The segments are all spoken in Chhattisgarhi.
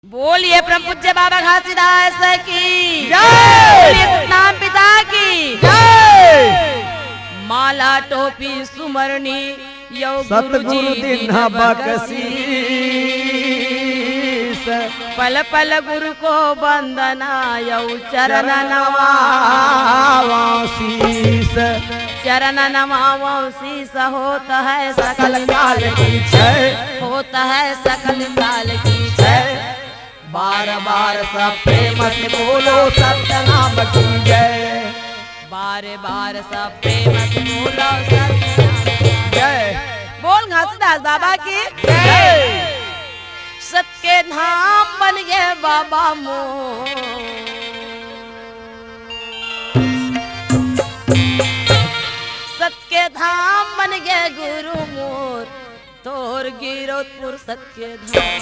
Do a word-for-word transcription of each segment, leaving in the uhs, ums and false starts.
बोलिए परम पूज्य बाबा घासीदास की जय। बोलिए सतनाम पिता की जय। माला टोपी सुमरनी यौ गुरु सतगुरु जी दिन दिन बकसीस। बकसीस। पल पल गुरु को वंदना यौ चरण चरण नवावं शीस। चरण नवावं शीस होत है सकल काल की जय। होत है सकल काल की जय। बार बार सब प्रेम से बोलो सतनाम की जय। बार बार सब प्रेम से बोलो सतनाम की जय। बोल घासीदास बाबा की जय। सत के धाम बन गे बाबा मोर। सत के धाम बन गे गुरु मोर। तोर गिरौदपुर सत के धाम।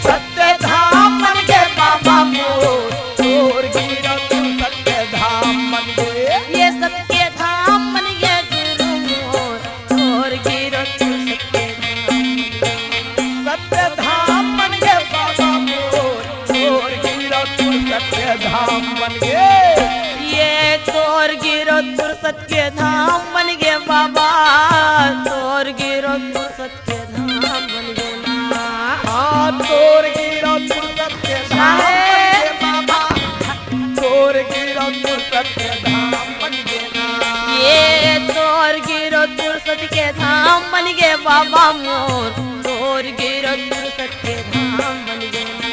सत के धाम बन गे बाबा मोर। तोर गिरौदपुर सत के धाम बन गे। ये सत के धाम बन गे गुरु मोर। तोर गिरौदपुर सत के धाम। सत के धाम बन गे बाबा मोर। तोर गिरौदपुर सत के धाम बन गे। ये तोर गिरौदपुर सत के धाम बन गे बाबा। तोर गिरौदपुर सत के धाम बन गे ना। हाँ, तोर गिरौदपुर सत के धाम बन गे बाबा। तोर गिरौदपुर सत के धाम बन गे ना। ये तोर गिरौदपुर सत के धाम बन गे बाबा मोर। तोर गिरौदपुर सत के धाम बन गे ना।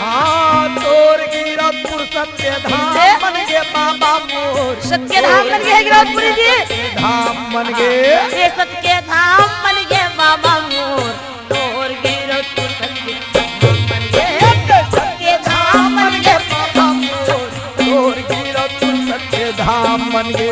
हाँ, तोर गिरौदपुर सत के धाम कैसे? बन गे बाबा मोर। सत के धाम बन गे हे गिरौदपुरी जी। सत के धाम बन गे। ये सत के धाम बन गे बाबा मोर। तोर गिरौदपुर सत के धाम बन गे। सत के धाम बन गे बाबा मोर। तोर गिरौदपुर सत के धाम बन गे।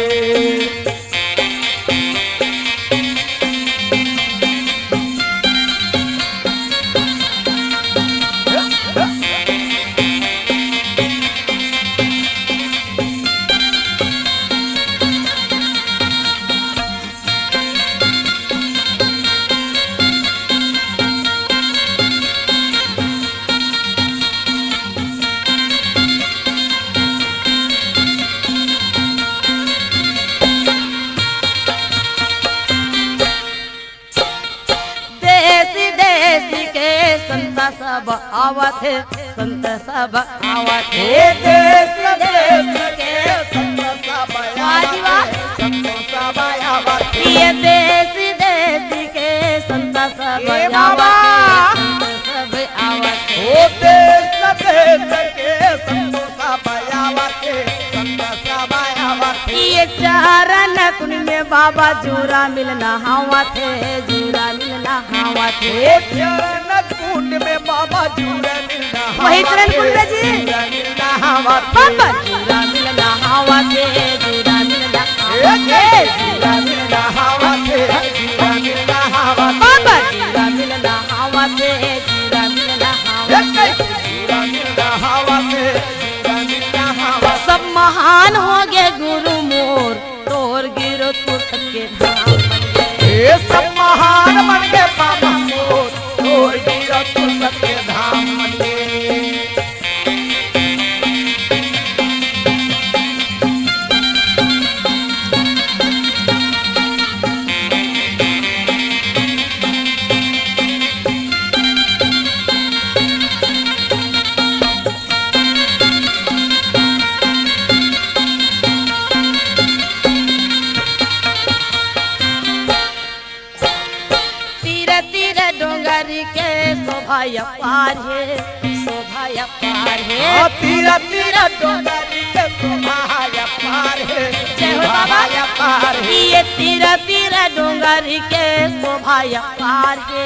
देसी देसी के संत सब आवत हे, संत सब आवत हे। हे देसी देसी के संत सब वाह जी वाह। आवत हे, संत सब आवत हे। ये देसी देसी के संत सब ए आवत बाबा। हे, संत सब आवत हे। ओ देसी देसी के संत सब आवत हे, संत सब आवत हे। ये चरण कुंड में बाबा जुरा मिल नहावत हे, जुरा मिल नहावत हे। ओ चरण कुंड में बाबा जुरा मिल नहावत हे। वही चरण कुंड में जी। जुरा मिल नहावत हे। बाबा जुरा मिल नहावत हे, जुरा मिल नहावत हे। ए जुरा मिल नहावत हे, जुरा मिल नहावत हे। बाबा जुरा मिल नहावत हे, जुरा मिल नहावत हे। ए जुरा मिल नहावत हे। सब महान हो गे गुरु मोर, तोर गिरौदपुर सत के धाम बन गे। ए सब महान बन गे बाबा मोर, तोर गिरौदपुर सत के धाम बन गे। तीर तीर डोंगरी के शोभा अपार हे, शोभा अपार हे। हाँ, तीर तीर डोंगरी के शोभा अपार हे, जय हो शोभा बाबा। अपार हे। ये तीर तीर डोंगरी के शोभा अपार हे,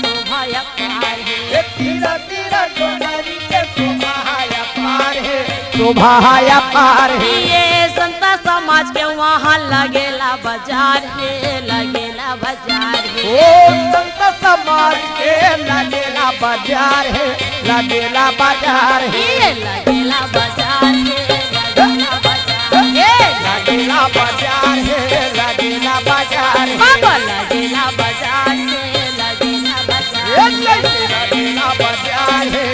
शोभा अपार हे। ये तीर तीर डोंगरी के शोभा अपार हे, शोभा अपार हे। ये संत समाज के वहाँ लगेला बाजार हे, लगेला बाजार हे। ओ संत समाज के लगेला बाजार हे, लगेला बाजार हे। ये लगेला बाजार हे, लगेला बाजार हे। लगेला बाजार हे, लगेला बाजार हे। बाबा लगेला बाजार हे, लगेला बाजार हे। ए, लगेला बाजार हे,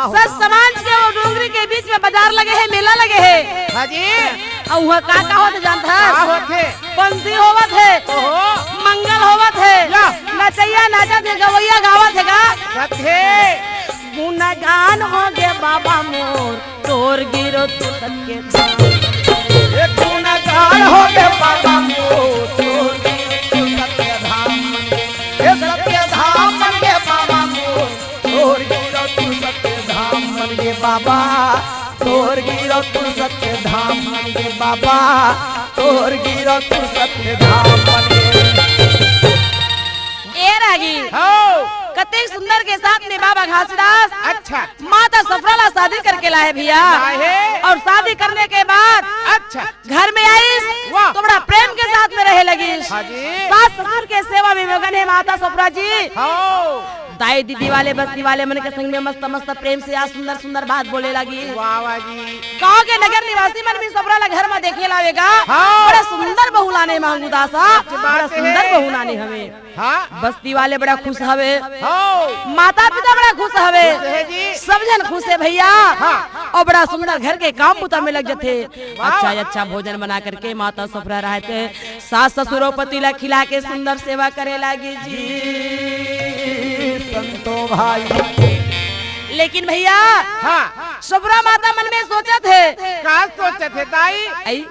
सत समाज के वो डोंगरी के बीच में बाजार लगे हे, मेला लगे हे। हाँ जी। अउ उहाँ का का होत हे जानत हस? का होत हे? पंथी होवत हे, ओहो। मंगल होवत हे, या। नचइया नाचत हे, गवइया गावत हे गा। सत हे। गुणगान होगे बाबा मोर, तोर गिरो तू सत्य धाम। ए गुणगान होगे बाबा मोर, तोर गिरो तू सत्य धाम। ए सत्य धाम के बाबा मोर, तोर गिरो तू सत्य धाम बन गे बाबा, तोर गिरो तू सत्य धाम बन गे बाबा, तोर गिरो तू सत्य धाम बन गे। ए रागी, हो। कतेक सुंदर के साथ में बाबा घासीदास अच्छा। माता सफरा ला शादी करके लाए भैया। लाए। और शादी करने के बाद अच्छा। घर में आइस, वाह। तो बड़ा प्रेम के साथ में रहे लगिस। हाँ जी। सास ससुर के सेवा में मगन हे माता सफरा जी। हाँ। दाई दीदी वाले बस्ती वाले मन के संग में मस्त मस्त प्रेम से आज सुंदर सुंदर बात बोले लगिस। वाह, वाह जी। गाँव के नगर निवासी मन भी सफरा ला घर में देखे लावे गा। हाँ। बड़ा सुंदर बहू लाने मांगू दासा, सच बात बड़ा सुंदर हे। बहू लाने हवे। हाँ। बस्ती वाले बड़ा खुश हवे। हो। माता पिता बड़ा खुश हवे। खुश हे जी। सब झन खुश हे भैया। हाँ। अउ बड़ा सुंदर घर के काम बुता में लग जथे। वाह। अच्छा अच्छा भोजन बना करके माता सफरा रहत हे, सास ससुर अउ पति ला खिला के सुंदर सेवा करे लागी जी। संतो भाई। लेकिन भैया, हाँ। सफरा माता मन में सोचत हे। का सोचत हे दाई? आई,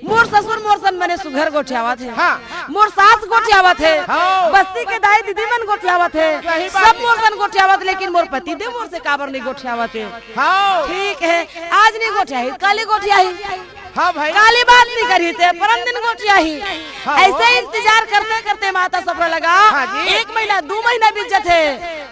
मोर ससुर मोर सन बने सुघर गोठियावत हे। हाँ। मोर सास गोठियावत हे। हाँ। बस्ती के दाई दीदी मन गोठियावत हे। सही बात सब हे। मोर सन गोठियावत, लेकिन मोर पति देव मोर से काबर नहीं गोठियावत हे। हाँ। ठीक हे, आज नहीं गोठियाही, काली गोठियाही। हाँ भाई। काली बात नहीं करी ते, परम दिन गोठियाही। हाँ। ऐसे इंतजार करते करते माता सफरा लगा। हाँ जी। एक महीना, दू महीना बीत जथे।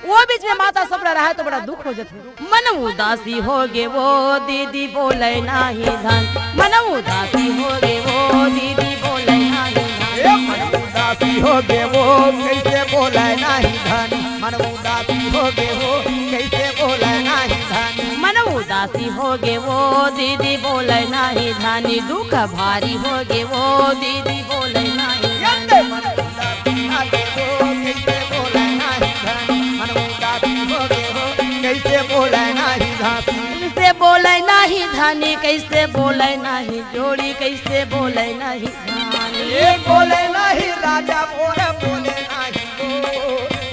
वो बीच में माता सफरा रहा तो बड़ा दुख हो जथे। मन उदासी होगे वो दीदी बोले नाही धन। मन उदासी होगे वो दीदी बोले नाही धन। ए मन उदासी होगे वो कइसे बोले नाही धन। मन उदासी होगे वो कइसे बोले नाही धन। मन उदासी होगे वो दीदी बोले नाही धन। दुख भारी होगे वो दीदी बोले नाही धन। ए मन उदासी होगे वो कइसे बोले नाही धन। मन उदासी होगे वो कइसे बोले नाही धानी। कइसे बोले नाही धानी, कइसे बोले नाही जोड़ी, कइसे बोले नाही धानी। ए बोले नाही राजा मोर बोले नाही वो,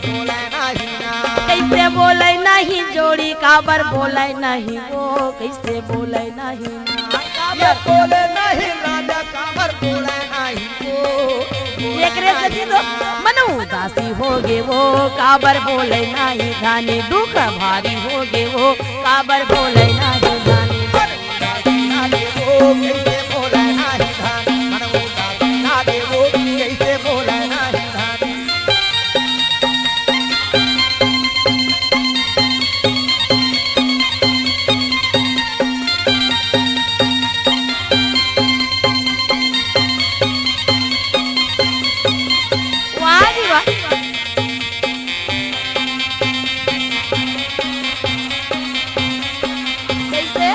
बोले नाही ना। कइसे बोले नाही जोड़ी, काबर बोले नाही वो, कइसे बोले नाही ना। ए बोले नाही राजा काबर बोले नाही एकरे सेती तो मन उदासी होगे वो, काबर बोले नाही धानी, दुख भारी होगे वो, काबर बोले नाही धानी। वाह जी वाह। कइसे?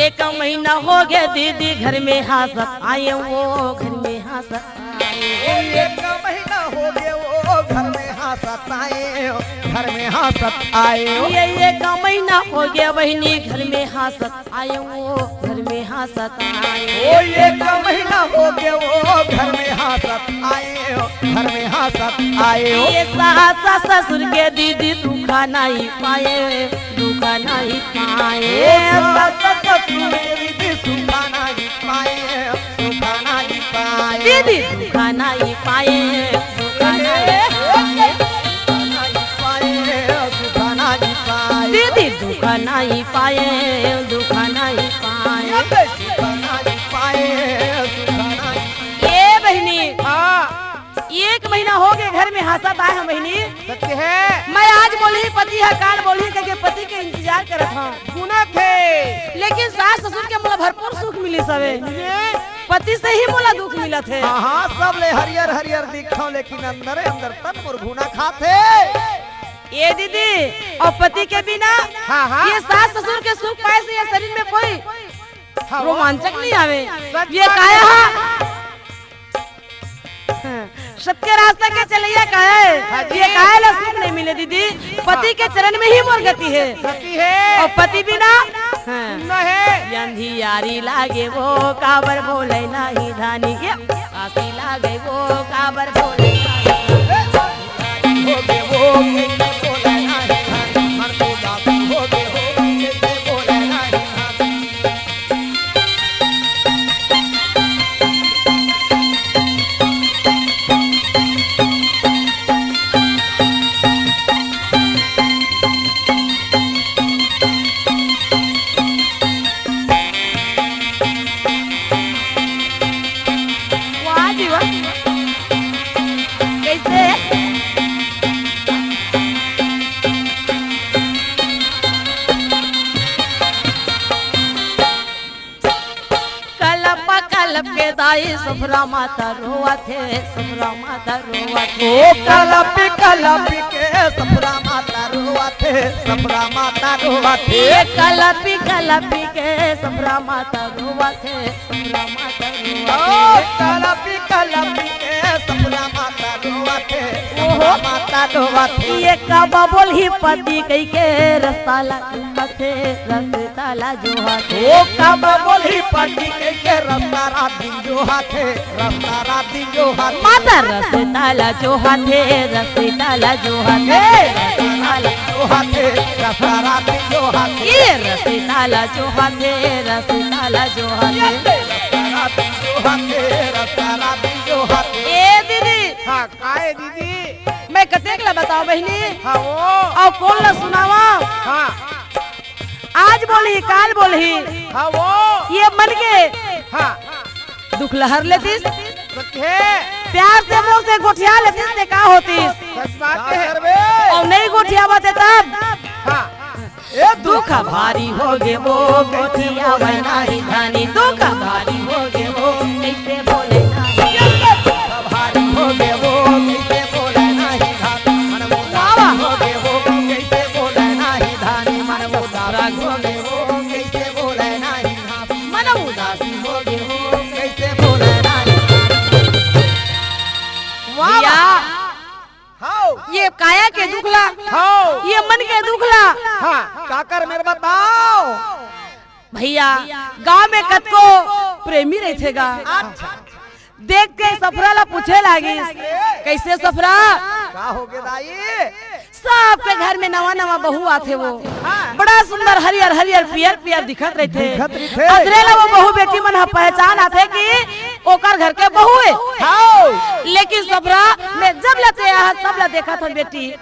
एक महीना होगे दीदी घर में हाँसत आए वो, घर में हाँसत आए। ओ, एक महीना होगे वो घर में हाँसत आए, घर में हाँसत आए। ये एक महीना होगे बहिनी घर में हाँसत आए वो, घर में हाँसत आए। ओ, एक महीना होगे वो घर में हाँसत आए, घर में हाँसत आए। ये सास ससुर के दीदी दुख नहीं पाए, दुख नहीं पाए। ओ सास ससुर के दीदी सुख नहीं पाए, सुख नहीं पाए। दीदी दुख नहीं पाए, दुख नहीं पाए। सुख नहीं पाए, सुख नहीं पाए। दीदी दुख नहीं पाए, दुख नहीं पाए। सुख नहीं पाए, सुख नहीं। ए बहिनी, हाँ। एक महीना होगे घर में हाँसत आए हँव बहिनी। सत्य हे। मैं आज बोलही पति ह, काल बोलही कहिके पति के इंतजार करत हँव। सुनत हे। लेकिन सास ससुर के मोला भरपूर सुख मिलिस हवे। मिले। पति से ही मोला दुख मिलत हे। हाँ, हाँ, सब ले हरियर हरियर दिखथँव, लेकिन अंदरे अंदर तन मोर घुना खात हे। ए दीदी, अउ पति के बिना हाँ, हाँ। ये सास ससुर के सुख पाए से ये शरीर में कोई हाँ, वो रोमांचक नहीं आवे। सच ये बात काया हे। हा सत्य रास्ता के चलैया का है, हाँ जी। ये काहे ला सुख नहीं मिले दीदी? पति के चरण में ही मोर गति है। गति है। और पति बिना हाँ। सुन्न है। ये अंधियारी लागे वो काबर बोले नाही धानी, ये आसी लागे वो काबर बोले नाही धानी। वाह जी वाह। कैसे? कलप कलप के दाई सफरा माता रोवत हे, सफरा माता रोवत हे। ओ कलप कलप के सफरा माता रोवत हे, सफरा माता रोवत हे। ये कलप कलप के सफरा माता रोवत हे, सफरा माता रोवत ओ हे। कलप कलप के सफरा माता रोवत हे, ओहो। सफरा माता रोवत हे। ये काबा बोलही पति कहि के रस्ता ला जोहत हे, रस्ता ला जोहत हे। ओ काबा बोलही पति कहि के रस्ता रात दिन जोहत हे, रस्ता रात दिन जोहत हे। माता रस्ता ला जोहत हे, रस्ता ला जोहत हे। ए! रस्ता ला जोहत हे, रस्ता रात दिन जोहत हे। ये रस्ता ला जोहत हे, रस्ता ला जोहत हे। रस्ता रात दिन जोहत हे, रस्ता रात दिन जोहत हे। ए दीदी। हाँ, काहे दीदी? मैं कतेक ला बताओ बहिनी? हाँ वो। अउ कोन ला सुनावा? हाँ। आज बोलही, काल बोलही। हाँ वो। ये मन के हाँ। दुख ला हर लेतिस। सच हे। प्यार से मोर से गोठिया लेतिस ते का होतिस? सच बात हे। अउ नहीं गोठियावत हे तब? हाँ। ए दुख भारी होगे वो गोठियावय नाही धानी, दुख भारी होगे वो कइसे बोले नाही। दुख भारी होगे वो कइसे बोले नाही धानी, मन वाह, वाह। उदास होगे वो कइसे बोले नाही धानी, मन उदास होगे वो कइसे बोले नाही धानी, मन उदास होगे वो कइसे बोले नाही। वाह, भैया, वाह। हाव। ये काया के दुख ला, हाव। ये मन के दुख ला। हाँ, काकर मेर बताओ। भैया, गांव में कतको प्रेमी रहिथे गा। अच्छा। देख के सफरा ला पूछे लागिस, "कइसे सफरा?" का होगे दाई? सबके घर में नवा नवा बहू आथे वो। हाँ। बड़ा सुंदर हरियर हरियर पियर पियर दिखत रहिथे। दिखत रहिथे। अदरे ला वो बहू बेटी मन ह पहचान आथे कि ओकर घर के बहू हे। हाव। लेकिन सफरा, मैं जब ले ते आहा, तब ले देखत हंव बेटी।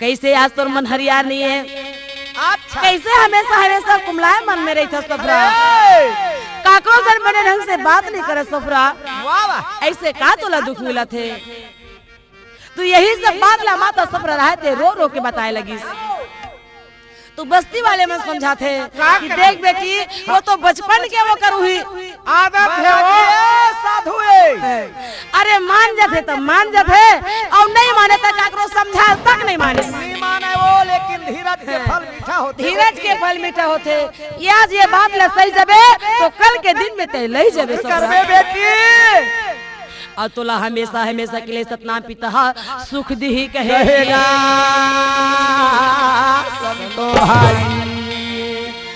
कइसे आज तोर मन हरियार नइ हे? अच्छा। कइसे हमेशा, हमेशा कुमलाए मन में रहिथस सफरा? अरे! काकरो से बने ढंग से बात नइ करस सफरा। वाह, वाह। अइसे का तोला दुख मिलत हे? तो यही सब बात ला माता सफरा रहे ते रो रो के बताए लगिस। तो बस्ती वाले मन समझाथे का कि करे? देख बेटी, वो तो बचपन के वो करू ही। आदत हे वो। ए, साधु ए। अरे मान जाथे त मान जाथे, अउ नहीं माने त काकरो समझा तक नहीं माने। नहीं माने वो, लेकिन धीरज के फल मीठा होथे धीरज बेटी। के फल मीठा होथे। आज ये बात ला सही जबे, तो कल के दिन में तय लही जबे करबे सफरा। बेटी। अउ तोला हमेशा, हमेशा के लिए सतनाम पिता हा सुख दिही कहे कहे ना संतो भाई।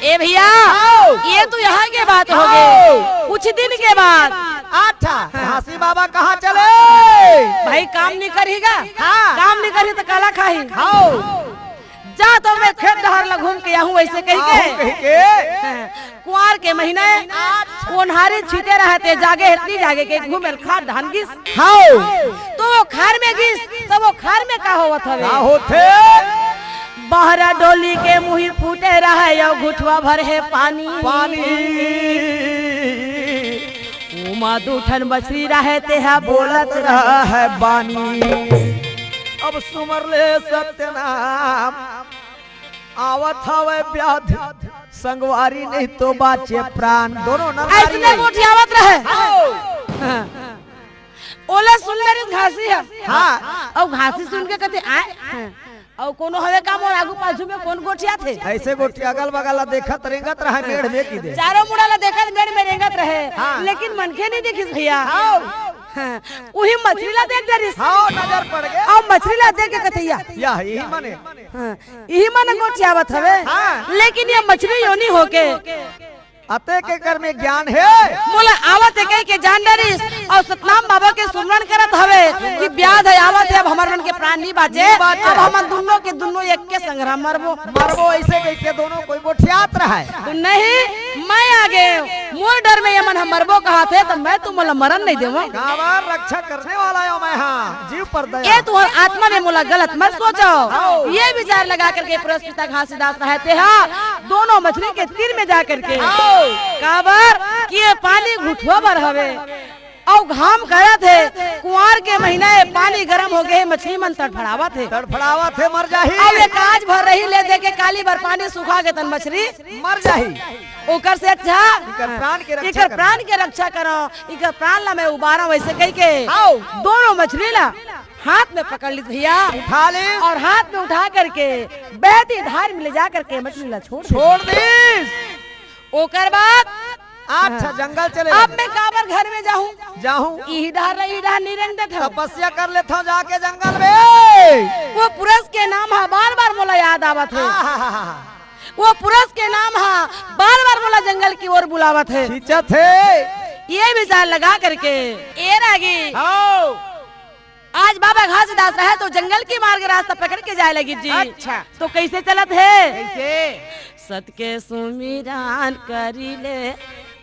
ए भैया, आओ। ये तो यहाँ के बात हो गए। आओ। कुछ दिन के बाद। अच्छा, हाँ। घासी बाबा कहाँ चले? भाई काम नहीं करही गा? हाँ। काम नहीं करही तो काला खाही? हाँ। जा तो मैं खेत डहर ला घूम के आहूं, अइसे कहि के। आहूं कहि के। कुंवार के महीना हे, अच्छा। ओन्हारी छीटे रहे ते जागे हे त नी जागे के घूमे ल खार डाहन गिस। हाव। तो वो खार में गिस, तो वो खार में का होवत हवे? का होथे? बहरा डोली के मुही फूटे रहे अउ घुटवा भर हे पानी। पानी। ओमा दू ठन बछरी रहे, तेहा बोलत रहे बानी। अब सुमर ले सत्यनाम, आवत हवे व्याधि, संगवारी नहीं तो बाचे प्राण। दोनों नर नारी अइसने गोठियावत रहे। हाँ। ओला सुन ले रिस घासी ह। हाँ। अउ घासी सुन के कथे, "आय।" अउ कोनो हवे का मोर आगू पाछू में कोन गोठियाथे? अइसे गोठिया अगल बगल ला देखत रेंगत रहे मेड़ में की दे। चारों मुड़ा ला देखत मेड़ में रेंगत रहे। हाँ। लेकिन मनखे नहीं देखिस भैया। हाँ। हाँ, उही मछरी ला देख डरिस। हाँ, नजर पड़ गे। अउ मछरी ला देख के कथे, या। या, इही मन ए। हाँ, इही मन गोठियावत हवे। हाँ। लेकिन ये मछरी योनि होके अतेक एकर में ज्ञान हे। मोला आवत हे कहि के जान डरिस अउ सतनाम बाबा के सुमरन करत हवे कि ब्याध हे, आवत हे, अब हमर मन के प्राण नइ बाँचे, नइ बाँचे। अब हमन दुनों के दुनों एके संघरा मरबो। मरबो अइसे कहि के दोनों कोई गोठियात रहय। तो नहीं, मैं आ गेंव, मोर डर में ये मन ह मरबो कहत हे, त मैं तो मोला मरन नइ देवंव। काबर रक्षा करने वाला आंव मैं हा, जीव पर दया। ए तुंहर आत्मा में मोला गलत मत सोचव। हाँ। ये विचार लगा करके पुरस पिता घासीदास रहय तेहा दोनों मछरी के तीर में जा करके। हाँ। काबर कि ये पानी घुटवा भर हवे अउ घाम करत हे, कुंवार के महीना ए, पानी गरम हो गे हे, मछरी मन तड़फड़ावत हे। तड़फड़ावत हे, मर जाही। अउ ये काज भर रही ले दे के काली भर पानी सुखा गे तन मछरी मर जाही। ओकर से अच्छा इकर प्राण के रक्षा इकर करव। प्राण के रक्षा करव, इकर प्राण ला मैं उबारंव, अइसे कहि के हाँ। दोनों मछरी ला हाथ में पकड़ लिस भइया। उठा लिस। अउ हाथ में उठा करके बहती धार में ले जा करके मछरी ला छोड़ दे। छोड़ दिस। ओकर बाद अच्छा, हाँ। जंगल चले अब लगे। मैं काबर घर में जाहूँ? जाहूँ। इही डहर, इही डहर नइ रेंग देत हँव। तपस्या कर लेथँव जाके जंगल में। वो पुरस के नाम ह बार-बार मोला याद आवत हे। आहाहाहा। वो पुरस के नाम ह बार-बार मोला जंगल की ओर बुलावत हे। खींचत हे। ये विचार लगा करके, ए रागी। हाँ। आज बाबा घासीदास रहे तो जंगल के मार्ग रास्ता पकड़ के जाय लगिस जी। अच्छा। तो कइसे चलत हे? कइसे? सत के सुमिरन करि ले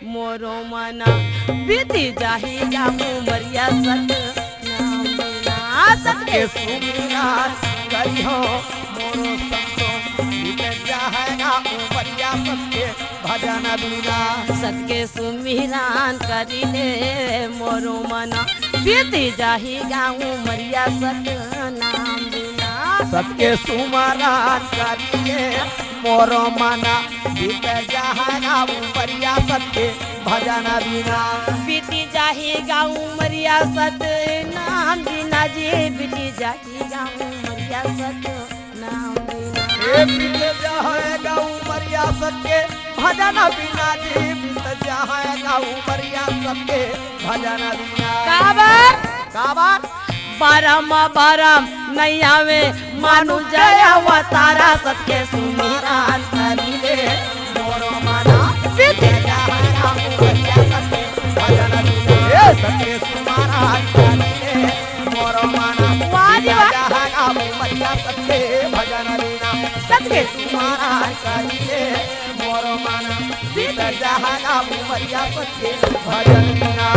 मोरो मन, बीति जाही गा उमरिया सत नाम बिना। सत के सुमिरन करिहौं मोरो संतो, बीत जाही गा उमरिया सत के भजन बिना। सत के सुमिरन करि ले मोरो मन, बीति जाही गा उमरिया सत नाम बिना। सत के सुमिरन करि ले मोरो मन, बीत जाही गा उमरिया सत के भजन बिना। बीति जाही गा उमरिया सत नाम बिना जी, बीति जाही गा उमरिया सत नाम बिना। ए बीत जाही गा उमरिया सत के भजन बिना जी, बीत जाही गा उमरिया सत के भजन बिना। काबर? काबर? बरम बरम नइ आवे मनुज अवतारा, सत के सुमिरन करि ले मोरो मन, बीत जाही गा उमरिया सत के भजन बिना। ए सत के सुमिरन करि ले मोरो मन, वाह जी वाह। बीत जाही गा उमरिया सत के भजन बिना। सत के सुमिरन करि ले मोरो मन, बीत जाही गा उमरिया सत के भजन बिना।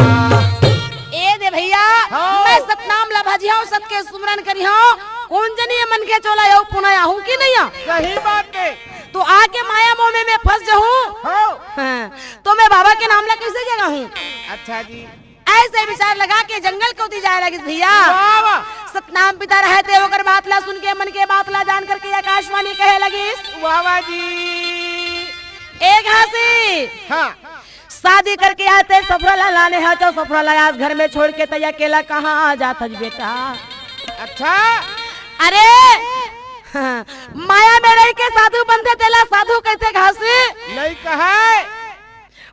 ए दे भइया, हाँ। मैं सतनाम ला भजिहौं, सत के सुमिरन करिहौं, कोन जनी ए मन के चोला अउ पुनः आहूँ कि नइ आहूँ? सही बात हे। तो आके माया मोह में मैं फँस जाहूँ। हाँ। हाँ, तो मैं बाबा के नाम ला कइसे जगाहूँ? अच्छा जी। अइसे विचार लगा के जंगल कोती जाय लगिस भइया। वाह, वाह। सतनाम पिता रहे ते ओकर बात ला सुन के, मन के बात ला जान करके आकाशवाणी कहे लगिस। वाह, वाह जी। ए घासी। हाँ। शादी करके आय ते सफरा ला लाने हस, तो सफरा ला आज घर में छोड़ के तैं अकेला कहाँ जात हस बेटा? अच्छा। अरे, हाँ, माया में रहि के साधु बनथे, तेला साधु कहिथे घासी। नइ कहय।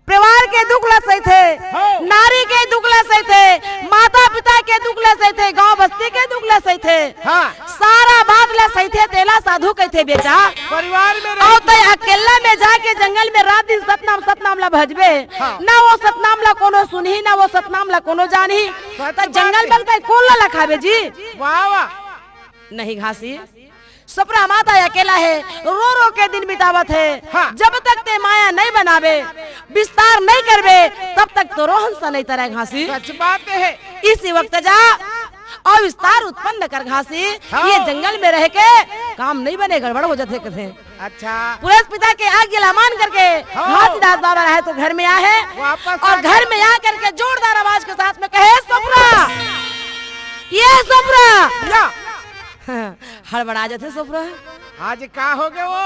परिवार के दुख ला सहिथे, हाँ। नारी के दुख ला सहिथे, माता पिता के दुख ला सहिथे, गाँव बस्ती के दुख ला सहिथे। हाँ। सारा बात ला सहिथे, तेला साधु कहिथे बेटा। परिवार में रहि अउ तैं अकेला में जाके जंगल में रात दिन सतनाम, सतनाम ला भजबे। हाँ। ना वो सतनाम ला कोनो सुनही, ना वो सतनाम ला कोनो जानही। सच त जंगल बात हे। में तैं कोन ला लखाबे जी? वाह, वाह। नहीं घासी, सफरा माता अकेला हे, रो रो के दिन बितावत हे। हाँ। जब तक तैं माया नइ बनाबे, बिस्तार नइ करबे, तब तक तोरो हंसा नइ तरय घासी। सच बात हे। इसी वक्त जा अउ बिस्तार उत्पन्न कर घासी। हाँ। ये जंगल में रहि के काम नइ बने, गड़बड़ हो जाथे कथे। अच्छा। पुरस पिता के आज्ञा ला मान करके हाँ। घासीदास बाबा रहे तो घर में आए हे वापस अउ आ घर गए। में आ करके जोरदार आवाज के साथ में कहे, सफरा, ए सफरा। या। हड़बड़ा जाथे सफरा। आज का हो गे वो?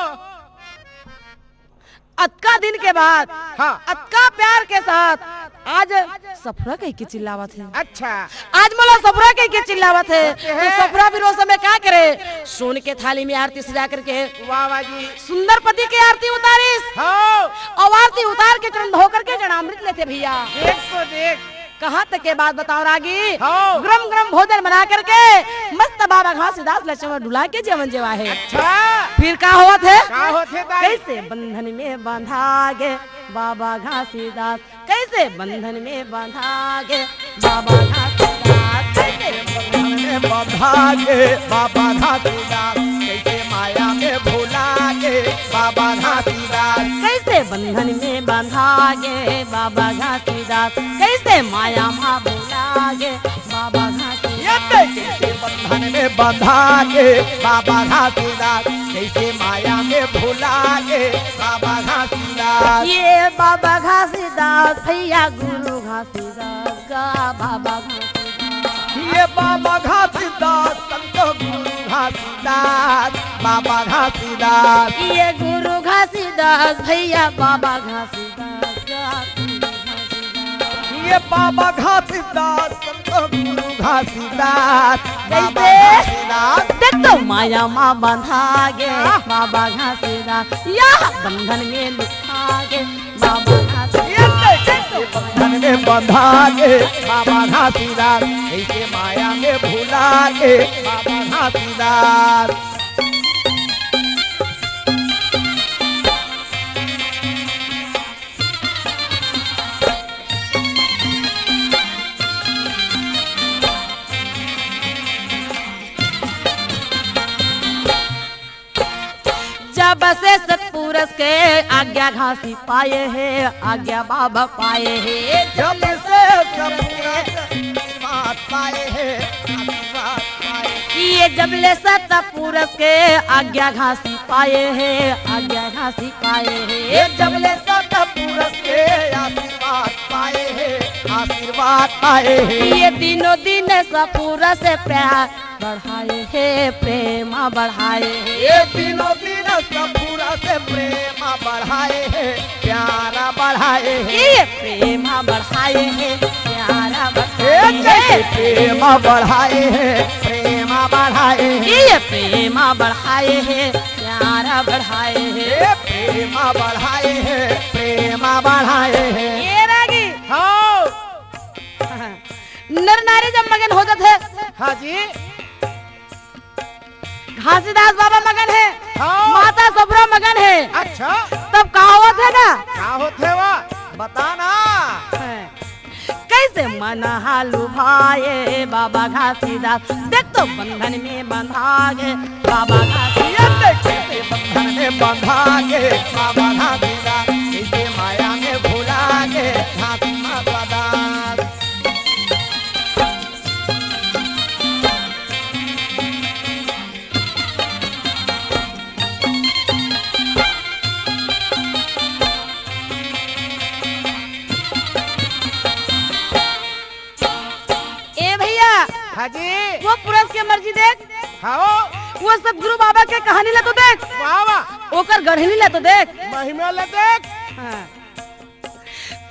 अतका दिन के बाद, हाँ। अतका प्यार के साथ आज सफरा कहि के चिल्लावत हे। अच्छा। आज मोला सफरा कहि के चिल्लावत हे। सत्य हे। त सफरा भी ओ समय का करे? सोन के थाली में आरती सजा करके वाह, वाह जी। सुंदर पति के आरती उतारिस। हाँ। अउ आरती उतार के चरण धो करके चरणामृत लेथे भइया। देख तो देख। कहाँ तक के बात बताओ रागी? हाँ। गरम गरम भोजन बना करके मस्त बाबा घासीदास ल चंवर डुला के जेवन जेवा हे। अच्छा। फिर का होवत हे? का होथे दाई? कैसे बंधन में बंधा गे बाबा घासीदास, कैसे बंधन में बंधा गे बाबा घासीदास, कैसे बंधन में बंधा गे बाबा घासीदास, कैसे माया में भुला गे बाबा घासीदास। कैसे बंधन में बंधा गे बाबा घासीदास, कैसे माया मा भुला गे बाबा घासीदास। ये कैसे बंधन में बंधा गे बाबा घासीदास, कैसे माया में भुला गे बाबा घासीदास। ये बाबा घासीदास, भैया गुरु घासीदास। गा बाबा घासीदास। ये बाबा घासीदास, संत गुरु घासीदास, बाबा घासीदास। ये गुरु घासीदास, भैया बाबा घासीदास, गा गुरु घासीदास। ये बाबा घासीदास, संत गुरु घासीदास, बाबा कैसे? घासीदास। देख तो माया मा बंधा गे हाँ। बाबा घासीदास, या बंधन में लुका गे बाबा घासीदास। बंधन में बंधा गे बाबा घासीदास, ऐसे माया में भुला गे बाबा घासीदास। जब से सतपुरुष के आज्ञा घासी पाए हे, आज्ञा बाबा पाए हे। जब से सतपुरुष आशीर्वाद पाए हे, आशीर्वाद पाए हे। ये जब ले सतपुरुष के आज्ञा घासी पाए हे, आज्ञा घासी पाए हे। ये जब ले सतपुरुष के आशीर्वाद पाए हे, आशीर्वाद पाए हे। ये दिनों दिन सतपुरुष से प्यार बढ़ाए हे, प्रेम बढ़ाए हे। ये दिनों दिन सतपुरुष से प्रेम बढ़ाए हे, प्यार बढ़ाए हे। ये प्रेम बढ़ाए हे, प्यार बढ़ाए हे। प्रेम बढ़ाए हे, प्रेम बढ़ाए हे। ये प्रेम बढ़ाए हे, प्यार बढ़ाए हे। ये प्रेम बढ़ाए हे, प्रेम बढ़ाए हे। ये रागी। हाँ। नर नारी जब मगन हो जाथे। हाँ जी। घासीदास बाबा मगन हे, हाँ। माता सफुरा मगन हे। अच्छा। तब का होवत हे गा? का होथे वा? बता ना। कैसे मन हा लुभाए बाबा घासीदास, देख तो बंधन में बंधा गे बाबा घासीदास। कैसे बंधन में बंधा गे बाबा घासीदास, कैसे माया में भुला गे घासीदास। ए भैया, हाँ जी। वो पुरुष के मर्जी देख। हाँ। वो सतगुरु बाबा के कहानी ला तो देख। वाह, वाह। ओकर गढ़नी ला तो देख। महिमा ला देख। हाँ।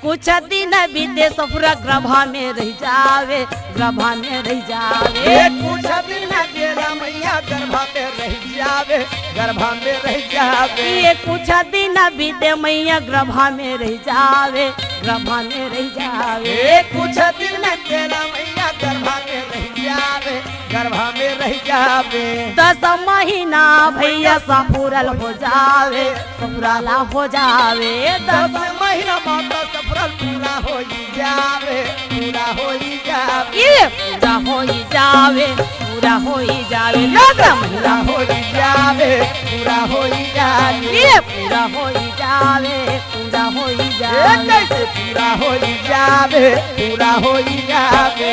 कुछ दिन बीते सफुरा गर्भा में रह जावे, गर्भा में रह जावे। ये कुछ दिन तेरा मैया गर्भा में रह जावे, गर्भा में रह जावे। ये कुछ दिन बीते मैया गर्भा में रह जावे, गर्भा में रह जावे। ये कुछ दिन तेरा मैया गर्भा में रह जावे, गर्भा में रह जावे। दस महीना भैया सफुरल हो जावे, सफुरल हो जावे। दस महीना माता सफुरल पूरा हो जावे, पूरा हो जावे। ये पूरा हो जावे, पूरा हो जावे। दस महीना हो जावे, पूरा हो जावे। ये पूरा हो जावे, पूरा हो जावे। कैसे पूरा हो जावे, पूरा हो जावे।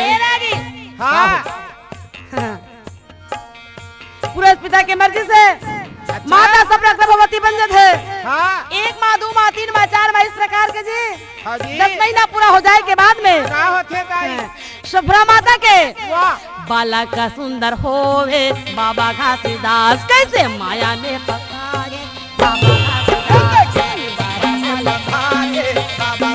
हाँ। हाँ। पुरुष पिता के मर्जी से अच्छा। माता सफुरा गर्भवती बन जाथे। हाँ। एक माह, दू माह, तीन माह, चार माह, इस प्रकार के जी। हाँ जी। दस महीना पूरा हो जाए के बाद में का होथे दाई? हाँ। सफुरा माता के वाह। बालक सुंदर होवे बाबा घासीदास, कैसे माया में फंसा गे बाबा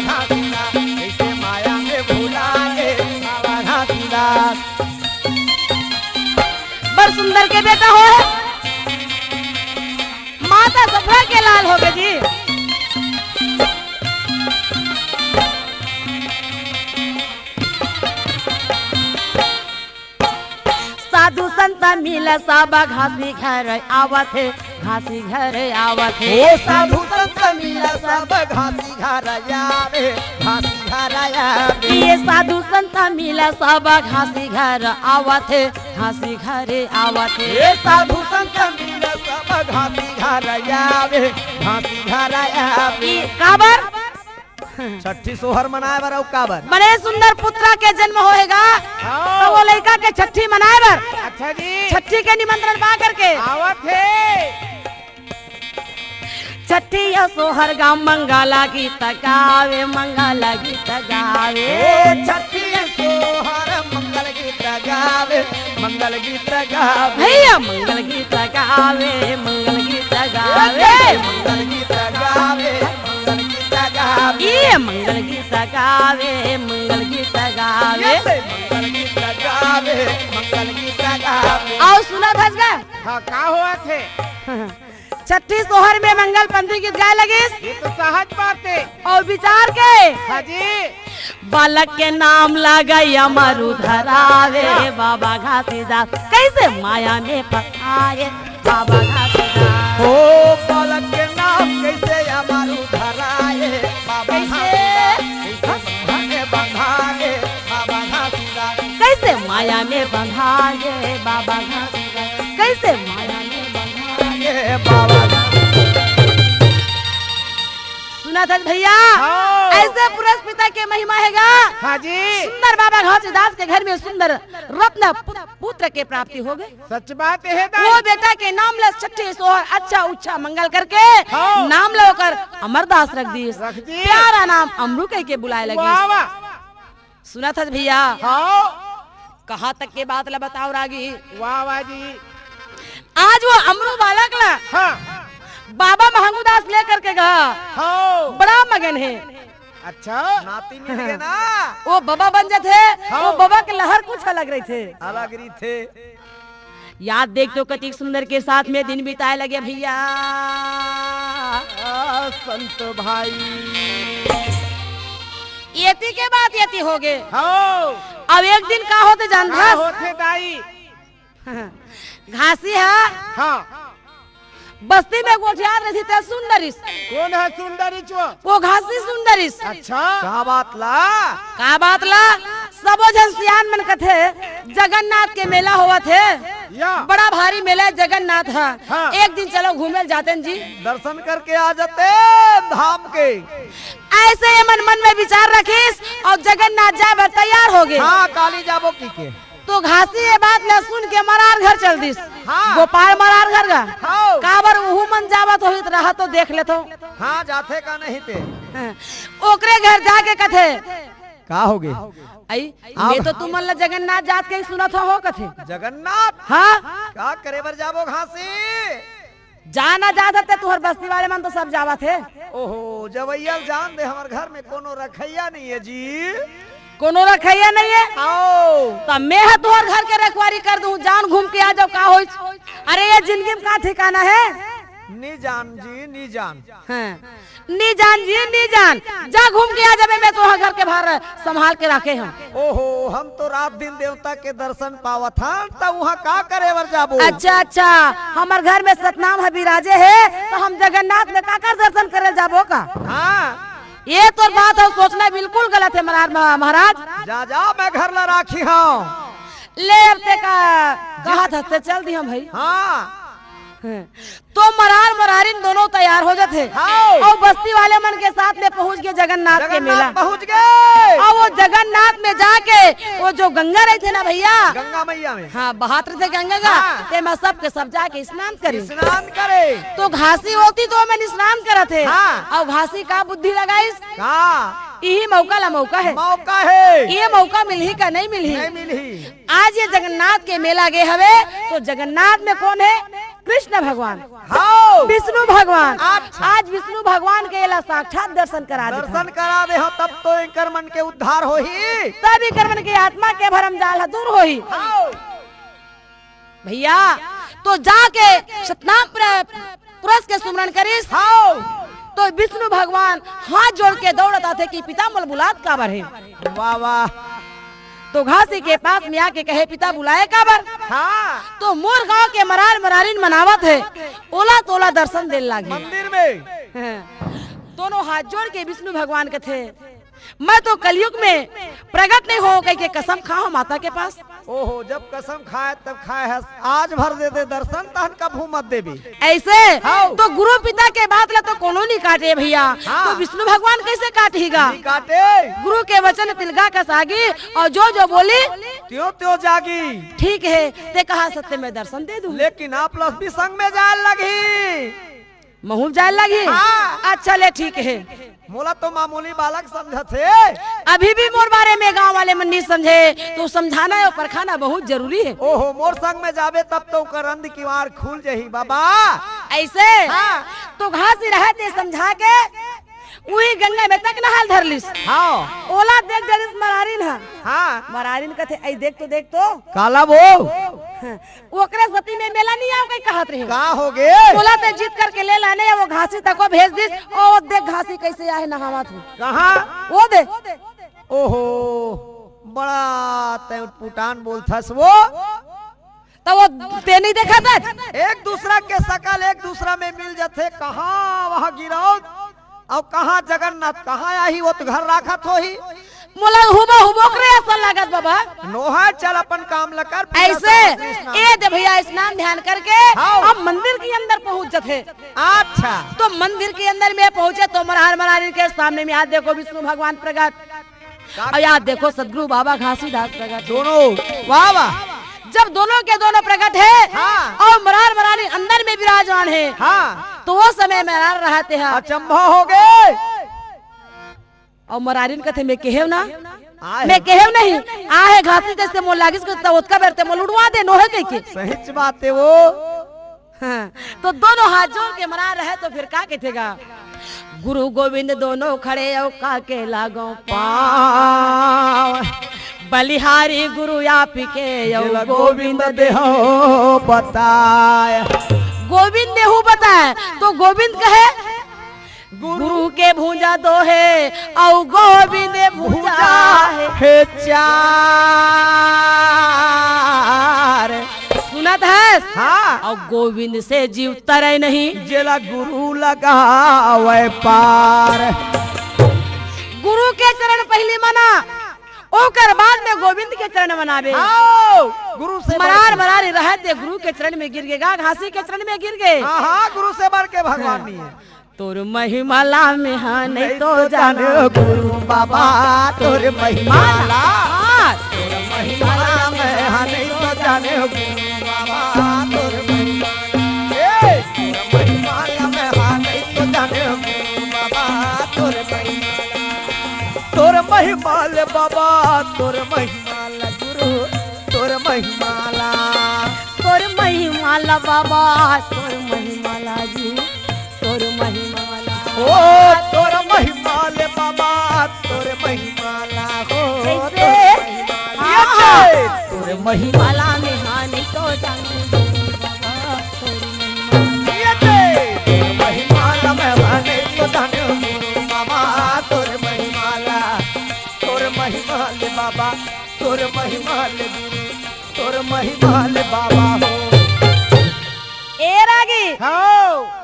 घासीदास। कैसे माया में भुला गे बाबा घासीदास। बड़ सुंदर के बेटा हो, माता सफुरा के लाल हो गे जी। मिला सब घासी घर आवत हे, घासी घर आवत हे। ओ साधु संत मिला सब घासी घर आवे, घासी घर आवे। ये साधु संत मिला सब घासी घर आवत हे, घासी घर आवत हे। ए साधु संत मिला सब घासी घर आवे, घासी घर आवे। ई काबर? छट्ठी सोहर मनाए बर अउ काबर? बड़े सुंदर पुत्र के जन्म होएगा, हाँ। तो वो लइका के छट्ठी मनाए बर, अच्छा जी। छट्ठी के निमंत्रण पा करके आवत हे। छट्ठी या सोहर गा मंगल गीत गावे, मंगल गीत गावे। ओ छट्ठी या सोहर मंगल गीत गावे, मंगल गीत गावे। भैया मंगल गीत गावे, मंगल गीत गावे। मंगल गीत गावे, मंगल गीत गावे। ये मंगल गीत गावे, मंगल गीत गावे। ये मंगल गीत गावे, मंगल गीत गावे। अउ सुनत हस गा? हाँ, का होवत हे? छट्ठी सोहर में मंगल पंथी गीत गाए लगिस। ये तो सहज बात हे। अउ विचार के? हाँ जी। बालक के नाम लगाई अमर उधरावे, बाबा घासीदास कैसे माया में फंसाए, बाबा घासीदास। ओ बालक के नाम कैसे अमर उधराए, बाबा कैसे? घासीदास, कैसे माया में बंधाए, बाबा घासीदास। कैसे माया में बंधाए, बाबा घासीदास। कैसे माया में बंधाए, बाबा घासीदास। सुनत हस भैया, हाँ। ऐसे पुरस पिता के महिमा हे गा। हाँ जी। सुंदर बाबा घासीदास के घर में सुंदर रत्न पु-, पुत्र के प्राप्ति होगे। सच बात हे दा। वो बेटा के नाम ला छट्ठी सोहर अच्छा उच्छा मंगल करके हाँ। नाम ला ओकर अमरदास रख दिस। रख दिस। प्यारा नाम अमरू कहिके बुलाए लगिस। वाह, वाह। सुनत हस भैया? हाँ। कहाँ तक के बात ला बताओ रागी? वाह, वाह जी। आज वो अमरू बालक ला हाँ। बाबा महंगूदास लेकर के गा। हाँ। बड़ा मगन हे। अच्छा। नाती मिल गे ना। वो बाबा बन जाथे, हाँ। वो बाबा के लहर कुछ अलग रहिथे। अलग रहिथे। याद देख तो कतिक सुंदर के साथ में दिन बिताए लगे भैया। आ, संत भाई। एती के बात एती होगे। हाँ। अब एक दिन का होथे जानथस? का होथे दाई? घासी हा। हाँ। बस्ती में गोठियात रहिथे ते सुन डरिस। कोन ह सुन डरिस वो? वो घासी सुन डरिस। अच्छा। का बात ला? का बात ला? सबो झन सियान मन कथे, "जगन्नाथ के मेला होवत हे। या। बड़ा भारी मेला हे जगन्नाथ ह। हाँ। एक दिन चलो घूमे ल जातेन जी।" दर्शन करके आ जाते धाम के। ऐसे ये मन, मन में विचार रखिस अउ जगन्नाथ जाए बर तैयार होगे। हाँ, काली जाबो कहिके। तो घासी ये बात ला सुन के मरार घर चल दिस। हाँ। गोपाल मरार घर गा। हाँ। काबर उहू मन जावत होही त रहा तो देख लेथों। हाँ, जाथे का नहीं ते। हाँ। ओकरे घर जाके कथे। का होगे? अई, आव। मैं तो तुमन ला जगन्नाथ जात के ही सुनत हों कथे। जगन्नाथ? हाँ। का करे बर जाबो घासी? जाना जात हे ते तुंहर बस्ती वाले मन तो सब जावत हे। ओहो, जवइया ल जान दे, हमर घर में कोनो रखइया नहीं हे जी। कोनो रखइया नहीं हे? आओ। त मैं ह तुंहर घर के रखवारी कर दूं, जान घूम के आ जाओ, का होइस? अरे ये जिंदगी में का ठिकाना हे? नी जान जी, नी जान। हाँ। नी जान जी, नी जान। जा घूम के आ जाबे, मैं तुंहर घर के भार संभाल के राखे हंव। ओहो, हम तो रात दिन देवता के दर्शन पावत हन, त उहाँ का करे बर जाबो? अच्छा, अच्छा, हमर घर में सतनाम ह बिराजे हे, त हम जगन्नाथ में काकर दर्शन करे जाबो का? हाँ। ये तोर बात हे, सोचना बिल्कुल गलत हे महाराज, महा-, महाराज। जा, जा, मैं घर ला राखी हंव। ले अब ते का कहत हस ते चल दिहंव भाई। हाँ। हैं। तो मरार मरारिन दोनों तैयार हो जाथे। हाँ। अउ बस्ती वाले मन के साथ में पहुंच गे जगन्नाथ के जगन्नाथ मेला। पहुंच गे। अउ वो जगन्नाथ में जाके वो जो गंगा रहिथे ना भैया, गंगा मैया में। हाँ, बहात रहिथे गंगा गा, हाँ। तेमा सबके सब जाके स्नान करे। स्नान करे। तो घासी होती तो ओमे स्नान करत हे। हाँ। अउ घासी का बुद्धि लगाइस? का? इही मौका ला मौका हे। मौका हे। ये मौका मिलही का नहीं मिलही? नहीं मिलही। आज ये जगन्नाथ के मेला गे हवे, तो जगन्नाथ में कोन हे? कृष्ण भगवान, हाँ। विष्णु भगवान। अच्छा। आज विष्णु भगवान के एला साक्षात दर्शन करा देथन। दर्शन करा देहंव, तब तो एकर मन के उद्धार होही। तब एकर मन के आत्मा के भरम जाल ह दूर होही। हाँ। भैया, तो जाके सतनाम प्र-, पुरस के सुमरन करिस। हाँ। तो विष्णु भगवान हाथ जोड़ के दौड़त आथे कि पिता मोला बुलात काबर हे? वाह, वाह। तो घासी के पास में आके कहे, "पिता बुलाए काबर?" हाँ। तो मोर गांव के मरार मरारिन मन आवत हे, ओला तोला दर्शन देन लागे। मंदिर में। हाँ। दोनों हाथ जोड़ के विष्णु भगवान कथे, "मैं तो कलयुग में प्रगट नहीं हो कह के कसम खाओ माता के पास।" ओहो, जब कसम खाए तब खाए हस, आज भर दे दे दर्शन, तहन कभू मत देबे। ऐसे हाँ। तो गुरु पिता के बात ला तो कोनो नहीं काटे भैया, हाँ। तो विष्णु भगवान कैसे काटहीगा? नहीं काटे। गुरु के वचन तिलगा कस आगी, और जो जो बोली त्यों त्यों जागी। ठीक है, ते कहा सत्य में दर्शन दे दूं। लेकिन आप लोग भी संग में जाए लगी। महूं जाए लगी? हाँ। अच्छा ले, ठीक है। मोला तो मामूली बालक समझत हे। अभी भी मोर बारे में गांव वाले मन नहीं समझे, तो समझाना और परखाना बहुत जरूरी है। ओहो, मोर संग में जाबे तब तो ओकर अंध किवाड़ खुल जही बाबा। ऐसे? हाँ। तो घासी रहे ते समझा के उही गंगा में तक नहाल धर लिस। हाँ। ओला देख डरिस मरारिन ह। हाँ। मरारिन कथे, "ऐ देख तो, देख तो।" काला वो? हाँ। ओकरे सती में मेला नहीं आओ कहीं कहत रहे। का हो गे? बोला ते जीत करके ले लाने, वो घासी तको भेज दिस। ओ देख घासी कैसे आहे नहावत हे। कहाँ? वो दे। ओहो, बड़ा तै उटपुटान बोलथस वो। तो वो ते नहीं देखा था? एक दूसरा के शकल एक दूसरा में मिल जथे। कहाँ वहाँ गिरौद? अउ कहाँ जगन्नाथ, कहाँ आही, वो तो घर राखत होही। मोला हुबा हुबो करे असन लागत बाबा। नोहा चल अपन काम ल कर, पूजा ऐसे, कर, स्नान। ए दे भैया, स्नान ध्यान करके हाँ। अब मंदिर के अंदर पहुंच जथे। अच्छा। तो मंदिर के अंदर में पहुंचे तो मरार मरारी के सामने में हाथ देखो विष्णु भगवान प्रगट। का? और यार देखो सदगुरु बाबा घासीदास प्रगट। दोनों, वाह, वाह। जब दोनों के दोनों प्रगट है हाँ। और मरार मरारी अंदर में विराजमान है, हाँ। तो वो समय मरार रहते हैं। अचंभा हो गए। और मरारिन कथे, "मैं केहेव ना, आहे। मैं केहेव नहीं, आहे घासी जैसे मोर लागिस के त ओतका बेर ते मोल उड़वा दे, नोहे कह के।" सहिच बात है वो। हाँ, तो दोनों हाथ जोड़ के मरार रहे तो फिर का कहेगा? "गुरु गोविंद दोनों खड़े अउ का के लागो पाँव। बलिहारी गुरु आप के अउ जेला गोविंद गोविंद देहो बताए।" गोविंद देहू बताए, तो गोविंद कहे, "गुरु के भुजा दो है अउ गोविंद भुजा भुजा है।" हे चार। सुनत हस? हाँ। अउ गोविंद से जीव तरे नहीं। जेला गुरु लगावे पार। गुरु के चरण पहली मना, ओकर बाद में गोविंद के चरण मनाबे। हाँ, गुरु से मरार बढ़ के। मरार रहत हे गुरु के चरण में गिर गे गा, घासी के चरण में गिर गे। हाँ, हाँ, गुरु से बढ़ के भगवान हाँ। नहीं है। तोर महिमा ला मेहा नहीं नहीं तो तो जाने जाने गुरु बाबा, तोर महिमा ला। हाँ। तोर महिमा ला मेहा नहीं तो जाने गुरु बाबा, तोर महिमा ला। ए, तोर महिमा ला मेहा नहीं तो जाने गुरु बाबा, तोर महिमा ला। तोर महिमा ले बाबा, तोर महिमा ला गुरु, तोर महिमा ला। तोर महिमा ला बाबा, तोर महिमा ला जी, तोर महिमा ला। ओ, तोर महिमा ले बाबा, तोर महिमा ला हो, कैसे? तोर महिमा ला। हाँ। ये दे। तोर महिमा ला मेहा नहीं तो जाने गुरु बाबा, तोर महिमा ला। ये दे। तोर महिमा ला मेहा नहीं तो जाने गुरु बाबा, तोर महिमा ला। तोर महिमा ले बाबा, तोर महिमा ले गुरु, तोर महिमा ले बाबा हो। ए रागी। हाँ।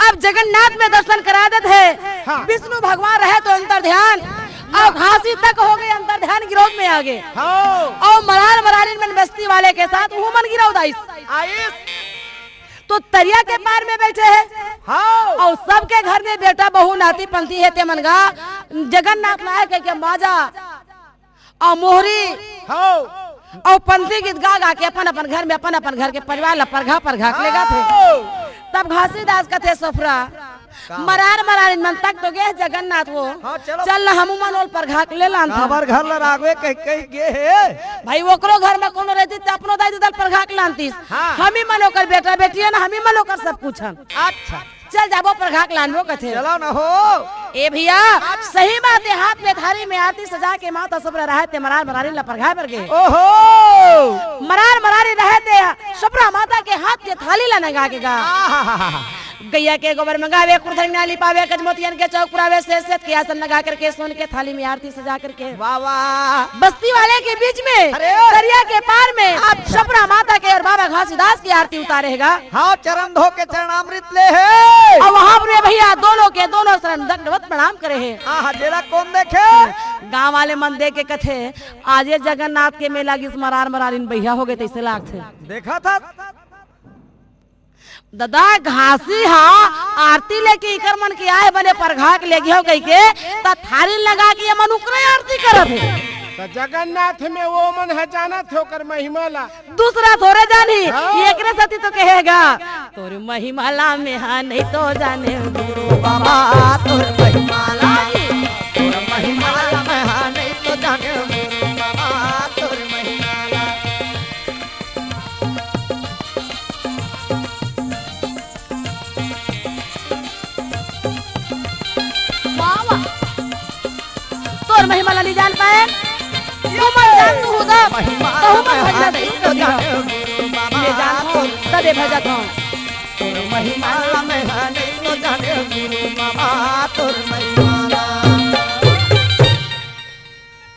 अब जगन्नाथ में दर्शन करा देत हे। हाँ। विष्णु भगवान रहे तो अंतर ध्यान, अउ घासी तक हो गे अंतर ध्यान, गिरौद में आ गे। हाँ। अउ मरार मरारिन मन बस्ती वाले के साथ वो मन गिरौद आइस। आइस। तो तरिया के पार में बैठे हे। हाँ। अउ सबके घर में बेटा बहू नाती पंती हे, ते मन गा जगन्नाथ लाए कह के बाजा अउ मोहरी हाँ। अउ पंथी गीत गा गा के अपन अपन घर में अपन अपन घर के परिवार ला परघा परघा के लेगत हे। हाँ। तब घासीदास कथे, "सोफरा, का? मरार मरारिन मन तक तो गे जगन्नाथ वो। हाँ, चलो। चल ना हमू मन ओल परघा के ले लान था।" काबर घर ला रागवे कह, कह गे हे। भाई ओकरो घर में कोनो रहती त अपनो दाई ददल परघा के लानतीस। हाँ। हमी मन ओकर बेटा बेटी है ना, हमी मन ओकर सब कुछ हन। अच्छा। चल जाबो परघा के लानबो कथे। चलो न हो। ए भैया, सही बात हे, हाथ में थारी में आरती सजा के माता सोफरा रहे ते मरार मरारी ला परघा बर गे। ओहो। मरार मरारी रहे ते सोफरा माता के हाथ के थाली ला नंगा के गा। आहाहाहा। गैया के गोबर मंगावे, कुरधन में लिपावे, गजमोतियन के चौक पुरावे, सेत सेत के आसन लगा करके, सोन के थाली में आरती सजा करके। वाह, वाह। बस्ती वाले के बीच में, अरे। दरिया के पार में, अच्छा। छपरा माता के और बाबा घासीदास की आरती उतारे हे गा। हाँ, चरण धो के चरणामृत ले हे। और वहाँ पर भैया दोनों के दोनों चरण दंडवत प्रणाम करे हे। हाँ, हाँ, जेला कौन देखे? गाँव वाले मन देख के कथे, "आज ये जगन्नाथ के मेला गिस मरार मरारिन बहिया हो गए," तैसे लागथे। देखा था। ददा, घासी हा आरती लेके इकर मन के आए बने परघा के लेगे हो कहिके, त थारी लगा के ये मन उकरे आरती करत हे। त जगन्नाथ में वो मन ह जानत हे ओकर महिमा ला। दूसरा थोरे जानी, हाँ। एकरे सेती तो कहे गा, "तोर महिमा ला में हा नहीं तो जाने गुरु बाबा, तोर महिमा ला, तोर महिमा ला में हा नहीं तो जाने गुरु बाबा, तोर महिमा ला।" वाह, वाह। तोर महिमा ला नहीं जान पाए, तू मन जान तू हुदा, महिमा कहूँ मन भजना नहीं शुरू कर दिया। जाने गुरु बाबा, ले जान हो, तोर तदे भजत हो। तोर महिमा ला मैं हा नहीं तो जाने गुरु बाबा, तोर महिमा ला।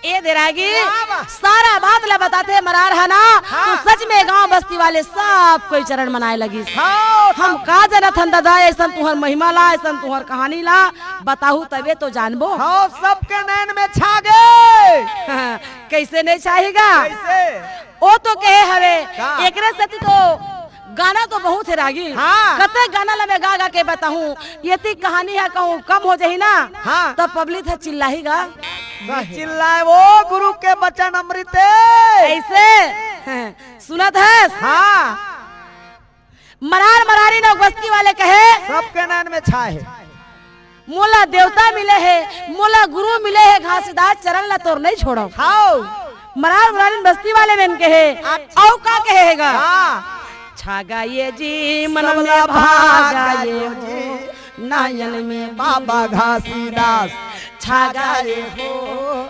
ए दे रागी, वाह, वाह। सारा बात ला बताथे मरार हा ना, हाँ। तो सच में गांव बस्ती वाले सब कोई चरण मनाए लगिस। हाँ, हम सब। का जानत हन ददा, ऐसन तुहर महिमा ला, ऐसन तुहर कहानी ला, बताहू तबे तो जानबो। हाँ, सबके नैन में छा गे। हाँ, कैसे नहीं छाही गा? कैसे? ओ तो कहे हवे, का? एकरे सेती तो गाना तो बहुत हे रागी। हाँ। कते गाना ला मैं गा गा के बताहूँ, यदि कहानी हा कहूँ कम हो जाही ना, हाँ। तब पब्लिक हा चिल्लाही गा। नहीं चिल्लाए वो गुरु के बचन अमृत हे। ऐसे? सुनत हस? हाँ। मरार मरारी नौ बस्ती वाले कहे, सबके नैन में छाए हे। मोला देवता मिले हे, मोला गुरु मिले हे, घासीदास चरण ला तोर नहीं छोड़ो। हाव। मरार मरारी बस्ती वाले मन कहे, अच्छा। अउ का कहे हे गा? हाँ। छा गा ये जी मन सबला में भागा भागा ये ये हो। जी। नयन में बाबा घासीदास छा गए हो,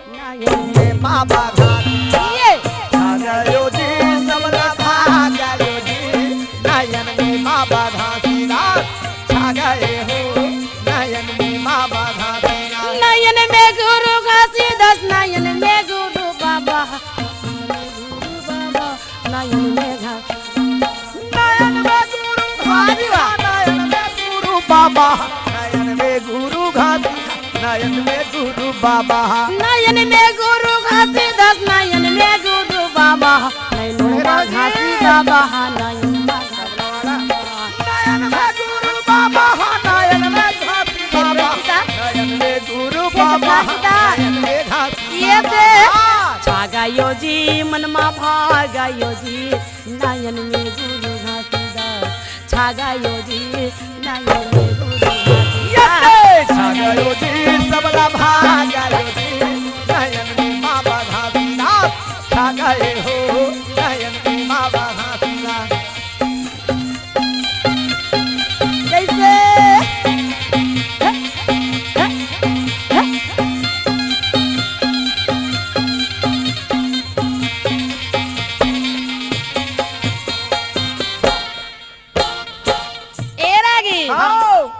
नयन में बाबा घासीदास ये। छा गयो जी, सबला भागा यो जी, नयन में बाबा घासीदास छा गए हो, नयन में बाबा घासीदास। नयन में गुरु घासीदास, नयन में गुरु बाबा, गुरु बाबा, नयन में घासीदास। नयन में गुरु घासीदास, नयन में गुरु बाबा, नयन में गुरु घासीदास, नयन में गुरु बाबा। नयन में गुरु घासीदास, नयन में गुरु बाबा, नयन में घासी बाबा, नयन में घासी बाबा। नयन में गुरु बाबा, नयन में घासी बाबा, नयन में गुरु बाबा, नयन में घासी ये बाबा। दे। छा गयो जी, मन मा भा गयो जी, नयन में गुरु घासीदास छा गयो जी, नयन में गुरु घासीदास। ये छा गयो जी, सबला भा गयो जी, नयन में बाबा घासीदास छा गए हो, नयन में बाबा घासीदास। कैसे? ए रागी। हाँ।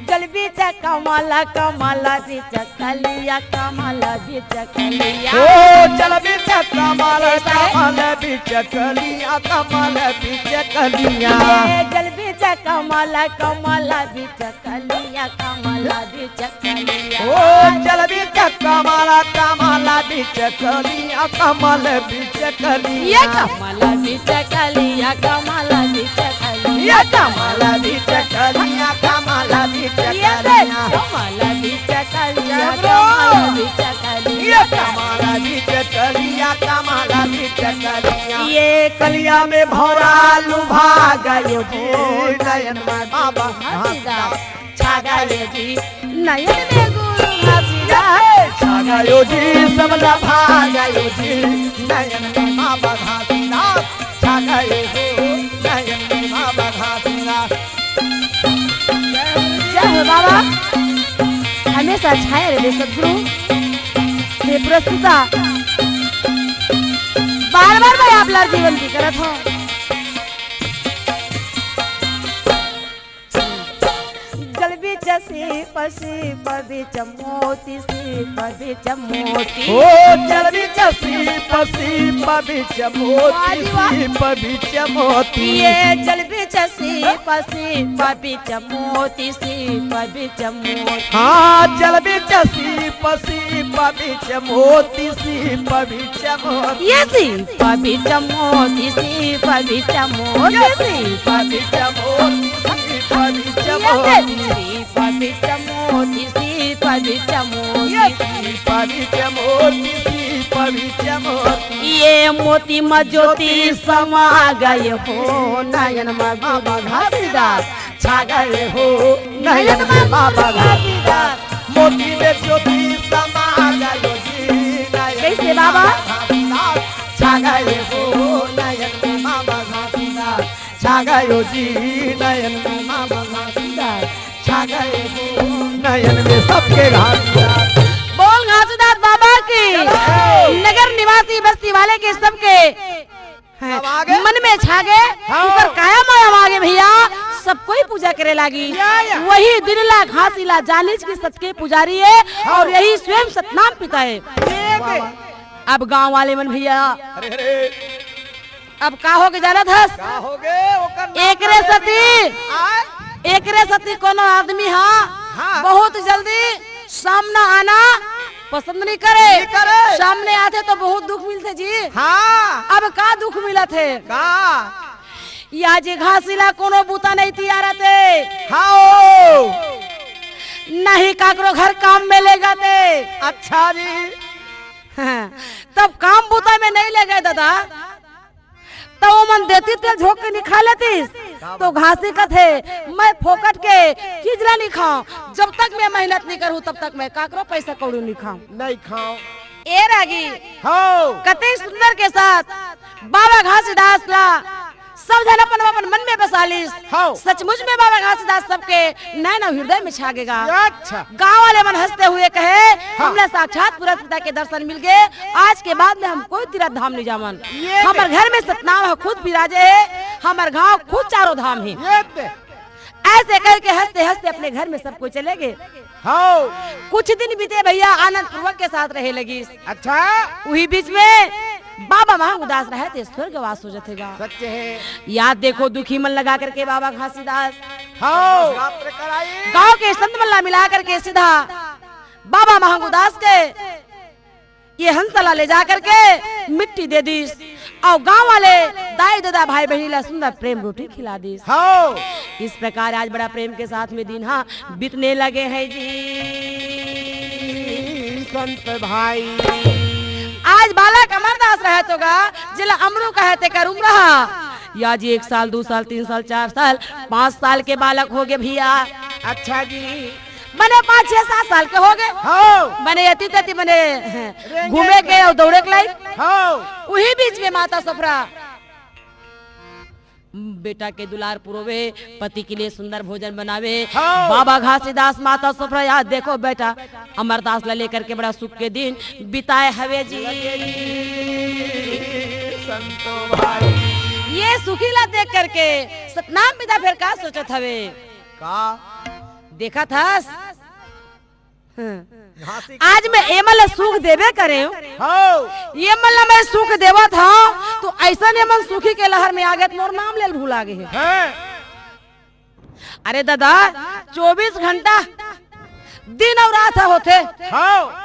जल बीच कमल, कमल बीच कलिया, कमल बीच कलिया। ओ, जल बीच कमल, कैसा है? कमल बीच कलिया, कमल बीच कलिया। ये जल बीच कमल, कमल बीच कलिया, कमल बीच कलिया। ओ, जल बीच कमल, कमल बीच कलिया, कमल बीच कलिया। ये कमल बीच कलिया, कमल बीच कलिया। ये कमल बीच कलिया, कमल बीच ये कलिया। कमल बीच कलिया, कमल बीच कलिया। ये कमल बीच कलिया, कमल बीच कलिया। ये कलिया में भौरा लुभा गयो जी, नयन में बाबा घासीदास छा गयो जी, नयन में गुरु घासीदास छा गयो जी, सबला भा गयो जी, नयन में बाबा घासीदास छा गए हो, नयन में बाबा घासीदास। जय हो बाबा, हमेशा छाए रहे सतगुरु। हे प्रस्तुता, बार बार मैं आप लार जीवन की करत हूँ। जसी पसी पबिच मोती सी पबिच मोती। ओ जल बिच सी पसी पबिच मोती वाह जी वाह। सी पबिच मोती। ये जल बिच सी पसी पबिच मोती सी पबिच मोती। हाँ, जल बिच सी पसी पबिच मोती सी पबिच मोती। ये सी पबिच मोती सी पबिच मोती ये सी पबिच मोती सी पबिच ये मोती। सी पबिच मोती सी पबिच मोती। ये सी पबिच मोती सी पबिच मोती। ये मोती म ज्योति समा गए हो नयन म बाबा घासीदास छा गए हो नयन में बाबा घासीदास। मोती में ज्योति समा गयो जी नयन कैसे में बाबा? बाबा घासीदास छा गए हो नयन में बाबा घासीदास। छा गयो जी नयन में बाबा घासीदास। छा गए हो नयन में सबके घासीदास। बोल घासीदास बाबा की। चलो। नगर निवासी बस्ती वाले के सबके हैं। सब आगे? मन में छा गए, हाँ। ऊपर काया माया आगे भैया, सब कोई पूजा करे लागी। या, या। वही दिन ला घासी ला जानिस कि सत के पुजारी है हाँ। और यही स्वयं सतनाम पिता है। ये दे। अब गांव वाले मन भैया, अरे, अरे। अब का हो के जानत हस? का हो गे? ओकर नाम एकरे का सती, आय? एकरे सती कोनो आदमी हा हाँ। बहुत जल्दी सामना आना पसंद नहीं करे। नहीं करे। सामने आथे तो बहुत दुख मिलथे जी। हाँ। अब का दुख मिलत हे? का? या जे घासीला कोनो बूता नहीं तियारत हे। हाँ। नहीं काकरो घर काम में लेगत हे। अच्छा जी। हाँ। तब काम बूता में नहीं लेगे दादा। त ओमन देती तेल झोंक के निखा लेतिस। तो घासी कथे, "मैं फोकट के चीज ला नहीं खाऊं, जब तक मैं मेहनत नहीं करूं, तब तक मैं काकरो पैसा कौड़ी नहीं खाऊं।" नहीं खाऊं। ए रागी, हो। कते सुंदर के साथ बाबा घासीदास ला सब झन अपन अपन मन में बसा लिस। हो। सचमुच में बाबा घासीदास सबके नैन अउ हृदय में छा गेगा। अच्छा। गांव वाले मन हंसते हुए कहे, हाँ। "हमला साक्षात पुरख पिता के दर्शन मिल गए, आज के बाद में हम कोई तीरथ धाम नहीं जावन। ये हमर दे। घर में सतनाम ह खुद बिराजे हे, हमर गांव खुद चारों धाम हे।" ये दे। ऐसे कह के हंसते हंसते अपने घर में सब कोई चले गए। हाँ। कुछ दिन बीते भैया आनंद पूर्वक के साथ रहे लगिस। अच्छा। उही बीच में बाबा महंग उदास रहे थे, स्वर्गवास हो जाते गा। सच है। याद देखो दुखी मन लगा करके बाबा घासीदास हाँ। गांव के संत मन ला मिला करके सीधा बाबा महंगुदास के ये हंस ला ले जा करके मिट्टी दे दीस और गांव वाले दाई ददा भाई बहिनी ला सुंदर प्रेम रोटी खिला दीस। हाँ। इस प्रकार आज बड़ा प्रेम के साथ में दिन हा बितने लगे हैं जी। संत भाई। आज बालक अमरदास रहे तो गा, जिला अमरू कहे ते कर उम्र हा। या जी एक साल, दो साल, तीन साल, चार साल, पाँच साल के बालक हो गए भैया। अच्छा जी। बने पाँच, छह, सात साल के हो गए। हाँ। बने यति तति बने रेंगे घूमे के। के और दौड़े के लाई। हाँ। वही बीच में माता सोफरा बेटा के दुलार पुरोवे, पति के लिए सुंदर भोजन बनावे। हाँ। बाबा घासीदास माता सोफरा याद देखो बेटा, अमरदास ला लेकर के बड़ा सुख के दिन बिताए हवे जी। संतो भाई। ये सुखी ला देख करके सतनाम पिता फिर का सोचत हवे? का? देखत हस? हाँ। घासी आज मैं एमन ला सुख देबे करे हूँ। हाँ। एमन ला मैं सुख देवत हूँ, तो ऐसा एमन सुखी के लहर में आ गए, तो मोर नाम लेल भुला गए हैं। हैं। अरे दादा, चौबीस घंटा दिन और रात ह होथे। हाँ।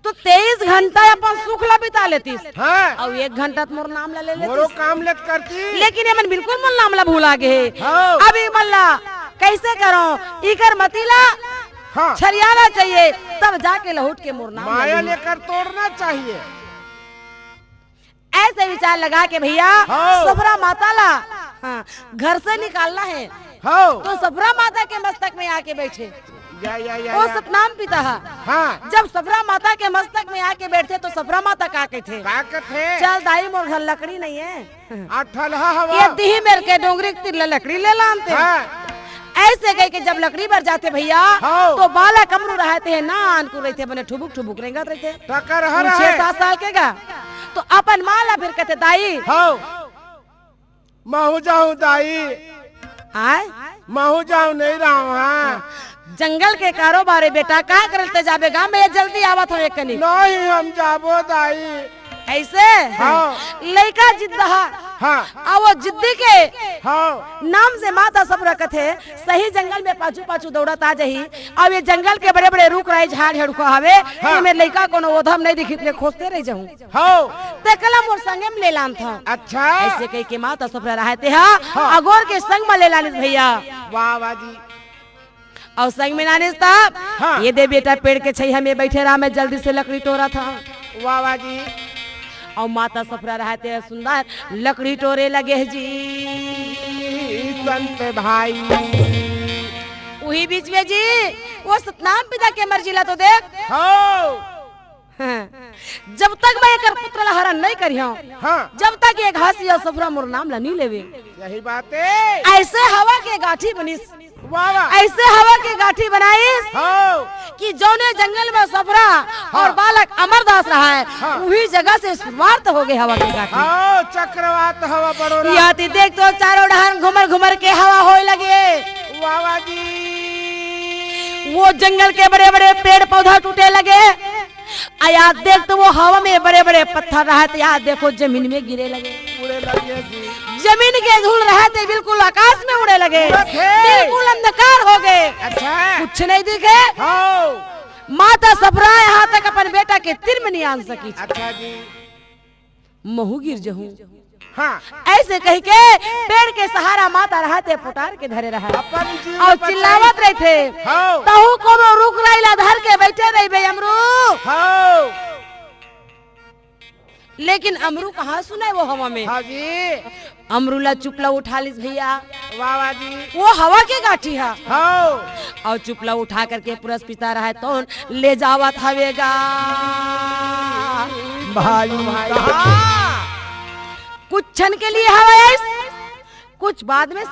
तो तेईस घंटा अपन सुख ला बिता लेतिस। हाँ। और एक घंटा तो मोर नाम ला ले लेतिस। मोरो काम लेत करती। लेकिन एमन बिल्कुल मोर नाम ला भुला गए। हाँ। अब एमन ला कैसे करो? इकर मती ला हाँ। छरियाना चाहिए, तब जाके लहुट के मोर नाम माया ला लेकर तोड़ना चाहिए। ऐसे विचार लगा के भैया हाँ। सोफरा माता ला हाँ, घर से निकालना है। हाँ। तो सोफरा माता के मस्तक में आके बैठे। या, या, या, वो या। सतनाम पिता हा। हाँ। जब सोफरा माता के मस्तक में आके बैठे तो सोफरा माता का कहते? का कहते? चल दाई, मोर घर लकड़ी नहीं है। अठलहा हवा। ये दिही मेर के डोंगरी के तीर ले लकड़ी ले लानते। हाँ। ऐसे कह के जब लकड़ी बर जाते भैया, हाँ। तो बालक अमरू रहते हैं, नानकुन रहते, बने ठुबुक ठुबुक रेंगत रहते। टकर हर छह है। सात साल के गा, तो अपन माँ ला फिर कहते, "दाई।" हाँ। महू जाहूँ दाई। आय? महू जाव नहीं रहा हूँ, हाँ। जंगल के कारोबार हे बेटा, का करत ते जाबे गा? मैं जल्दी आवत हूँ एक कनी। नहीं, हम जाबो दाई। ऐसे? हाँ। लइका जिद्दहा। हाँ। आ वो जिद्दी के हाँ। नाम से माता सफरा कथे, सही जंगल में पाछू पाछू दौड़त आ जाही। अब ये जंगल के बड़े बड़े रुख राई झाड़ झड़ुखा हवे, हाँ। एमे लइका कोनो ओधम नहीं दिखित ले खोजते रह जाहूँ। हाँ। ते कला मोर संगे में ले लान था। अच्छा। ऐसे कह के माता सफरा रहे ते हा, हाँ। अगोर के संग में ले लानिस भैया। वाह, वाह जी। अउ संग में लानिस तब, हाँ। ये दे बेटा, पेड़ के छइहा में बैठे रहा, मैं जल्दी से लकड़ी टोरत हंव। वाह, वाह जी। अउ माता सफरा रहे ते सुंदर लकड़ी टोरे लगे हे जी। संत भाई। उही बीच में जी, वो सतनाम पिता के मर्जी ला तो देख। हाँ। जब तक मैं एकर पुत्र ला हरण नहीं करिहंव, हाँ। जब तक ये घासिया सफरा मोर नाम ला नहीं लेवे। सही बात हे। ऐसे हवा के गांठी बनिस। वाह, वाह। ऐसे हवा के गांठी बनाइस हाँ। कि जौने जंगल में सफरा हाँ। अउ बालक अमरदास रहा हे, हाँ। उही जगह से शुरुआत हो गे हवा के गांठी। हाँ, चक्रवात हवा बड़ो रहा। या ती देख तो चारों डहर घुमर घुमर के हवा होए लगे। वाह, वाह जी। वो जंगल के बड़े बड़े पेड़ पौधा टूटे लगे। आ या देख तो वो हवा में बड़े बड़े पत्थर रहे ते या देखो जमीन में गिरे लगे। उड़े लगे जी। जमीन के धूल रहे ते बिल्कुल आकाश में उड़े लगे। उड़त हे। बिल्कुल अंधकार हो गे। अच्छा। कुछ नहीं दिखे। हाँ। माता सफरा यहाँ तक अपन बेटा के तीर में नहीं आन सकी। अच्छा जी। महू गिर जहूं। हाँ। ऐसे कह के पेड़ के सहारा माता रहा ते पोटार के धरे रहा। अपन जीव अउ बचाई। चिल्लावत रहिथे। हाँ। तहूं कोनो रुख राई ला धर के बैठे रहिबे अमरू। हाँ। लेकिन अमरू कहाँ सुने वो हवा में? हाँ जी। अमरू ला चुपला उठा लिस भैया। वाह, वाह जी। वो हवा के गांठी हा। हाँ। अउ चुपला उठा करके पुरस पिता रहा हे तोन ले जावत हवे गा। भाई भाई। कहाँ? कुछ क्षण के लिए हवा आइस, कुछ बाद में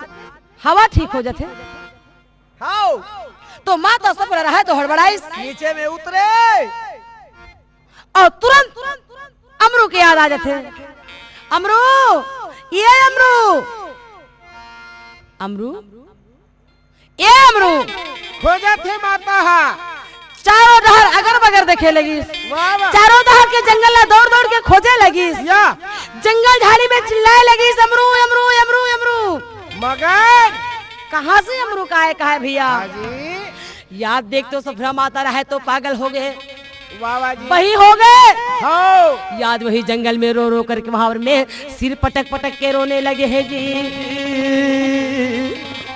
हवा ठीक हो जाथे। हाँ। तो माता सफरा रहा हे तो हड़बड़ाइस। नीचे में उतरे। अउ तुरंत अमरू के याद आ जाथे। अमरू, ये अमरू, अमरू, ए अमरू। खोजत हे माता हा। चारों डहर अगर बगर देखे लगिस। वाह, वाह। चारों डहर के जंगल ला दौड़ दौड़ के खोजे लगिस। या। जंगल झाड़ी में चिल्लाए लगिस, "अमरू, अमरू, अमरू, अमरू।" मगर कहाँ से अमरू का आए, कहा है भैया? हाँ जी। याद देख तो सफरा माता रहे तो पागल हो गे। वाह, वाह जी। वही हो गे। हाँ। याद वही जंगल में रो रो करके वहां में सिर पटक पटक के रोने लगे हे जी।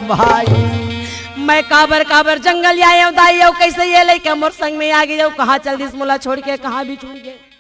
भाई। मैं काबर काबर जंगल आए हूँ दाई, अउ कैसे ये लइका मोर संग में आ गे, अउ कहाँ चल दिस मोला छोड़ के, कहाँ बिछुड़ गे।